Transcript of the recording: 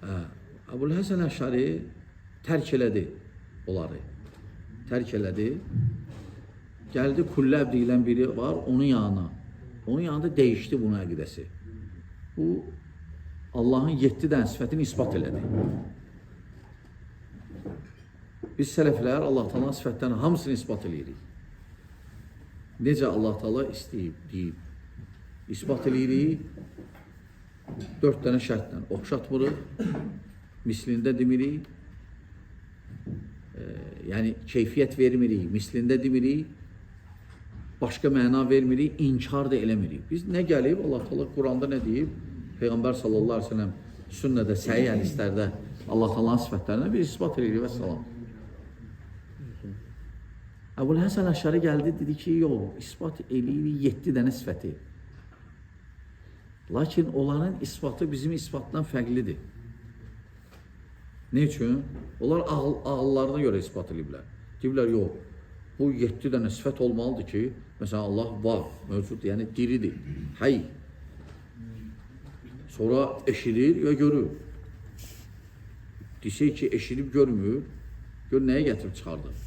Hə, Əbul Həsən Əşəri tərk elədi onları. Tərk elədi. Gəldi Kulləb deyilən biri var onun yanına. Onun yanında dəyişdi bunun əqidəsi. Bu Allahın 7 dənə sifətini isbat elədi. Biz sələflər Allah Taala'nın sifətlərinin hamısını isbat eləyirik. Necə Allah Taala istəyib, deyib. İsbat eləyirik. 4 dənə şərtlə oxşatmırıq, mislində demirik. Yəni keyfiyyət vermirik, mislində demirik. Başqa məna vermirik, inkar da eləmirik. Biz nə gəlib Allah Taala Quranda nə deyib? Peyğəmbər sallallahu əleyhi və səlləm sünnədə, səhih hədislərdə Allah Taala'nın sifətlərinə bir isbat eləyirik və salam. Əbul Həsən Əşəri gəldi, dedi ki, yox, isbat eləyirik 7 dənə sifəti. Lakin onların isbatı bizim isbatdan fərqlidir. Nə üçün? Onlar ağıllarına görə isbat eləyiblər. Deyiblər, yox, bu 7 dənə sifət olmalıdır ki, məsələn, Allah var, mövcuddur, yəni diridir, həy. Sonra eşidir və görür. Desək ki, eşidib görmür, gör nəyə gətirib çıxardı.